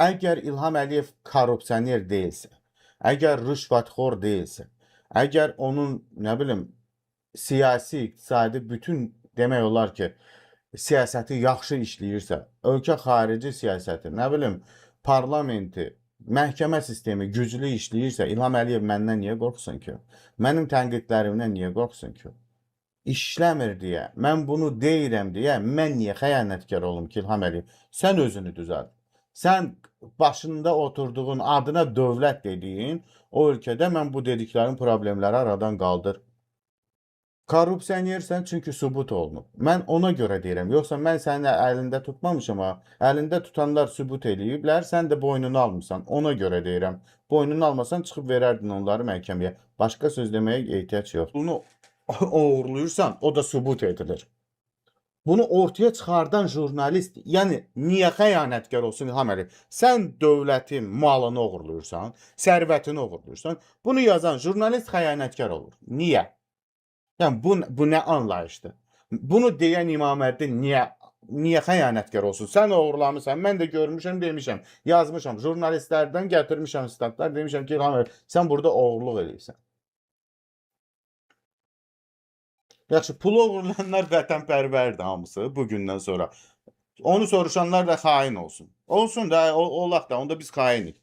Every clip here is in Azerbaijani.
Əgər İlham Əliyev korrupsioner deyilsə, əgər rüşvətxor deyilsə, əgər onun, nə bilim, siyasi, iqtisadi bütün demək olar ki, siyasəti yaxşı işləyirsə, ölkə xarici siyasəti, nə bilim, parlamenti, məhkəmə sistemi güclü işləyirsə, İlham Əliyev məndən niyə qorxsun ki? Mənim tənqidlərimdən niyə qorxsun ki? İşləmir deyə, mən bunu deyirəm deyə, mən niyə xəyanətkar olum ki, İlham Əliyev? Sən özünü düzəlt. Sən başında oturduğun adına dövlət dediyin o ölkədə mən bu dediklərin problemləri aradan qaldır. Korrupsionersən çünki sübut olunub. Mən ona görə deyirəm. Yoxsa mən sənin əlində tutmamışam ha. Əlində tutanlar sübut eləyiblər, sən də boynunu almısan. Ona görə deyirəm. Boynunu almasan çıxıb verərdin onları məhkəməyə. Başqa söz deməyə ehtiyac yox. Bunu oğurluyursan, o da sübut edilir. Bunu ortaya çıxardan jurnalist, yəni niyə xəyanətkar olsun İlham Əliyev? Sən dövlətin malını oğurluyursan, sərvətini oğurluyursan. Bunu yazan jurnalist xəyanətkar olur. Niyə? Yəni bu nə anlayışdır? Bunu deyən İmaməddin niyə xəyanətkar olsun? Sən oğurlamısan, mən də görmüşəm, demişəm, yazmışam, jurnalistlərdən gətirmişəm statlar, demişəm ki, İlham Əliyev, sən burada oğurluq eləyirsən. Yaxşı, pulu oğurlayanlar vətənpərvərdir hamısı bu gündən sonra. Onu soruşanlar da xain olsun. Olsun da, olaq da, onda biz xainik.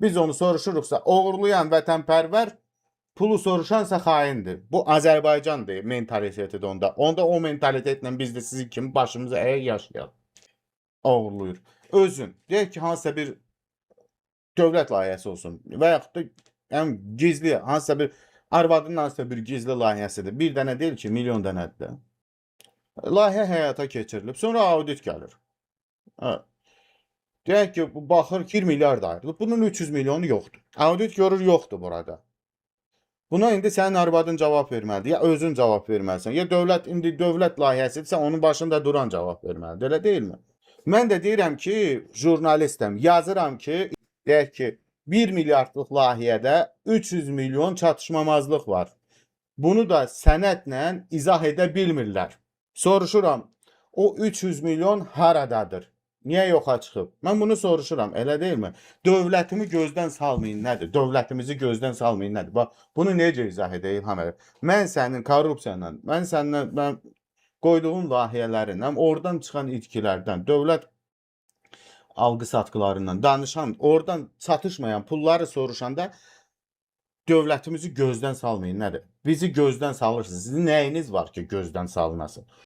Biz onu soruşuruqsa, oğurlayan vətənpərvər, pulu soruşansa xaindir. Bu Azərbaycandır mentalitetidir onda. Onda o mentalitetlə biz də sizin kimi başımıza əyək yaşayaq. Oğurluyur. Özün, deyək ki, hansısa bir dövlət layihəsi olsun və yaxud da yəni gizli hansısa bir arvadının hansısa bir gizli layihəsidir. Bir dənə deyil ki, milyon dənədir də. Layihə həyata keçirilib. Sonra audit gəlir. Hə. Deyək ki, bu baxır 1 milyard ayrılıb. Bunun 300 milyonu yoxdur. Audit görür yoxdur burada. Buna indi sənin arvadın cavab verməlidir, ya özün cavab verməlisən, ya dövlət indi dövlət layihəsidirsə onun başında duran cavab verməlidir. Elə deyilmi? Mən də deyirəm ki, jurnalistəm, yazıram ki, deyək ki, 1 milyardlıq layihədə 300 milyon çatışmamazlıq var. Bunu da sənədlə izah edə bilmirlər. Soruşuram, o 300 milyon haradadır? Niyə yoxa çıxıb? Mən bunu soruşuram, elə deyilmi? Dövlətimi gözdən salmayın nədir? Dövlətimizi gözdən salmayın nədir? Bax, bunu necə izah edək İlham Əliyev? Mən sənin korrupsiyanla, mən səndən mən qoyduğun layihələrindən, oradan çıxan itkilərdən, dövlət alqı-satqılarından danışan, oradan çatışmayan pulları soruşanda dövlətimizi gözdən salmayın nədir? Bizi gözdən salırsınız. Sizin nəyiniz var ki, gözdən salınasın?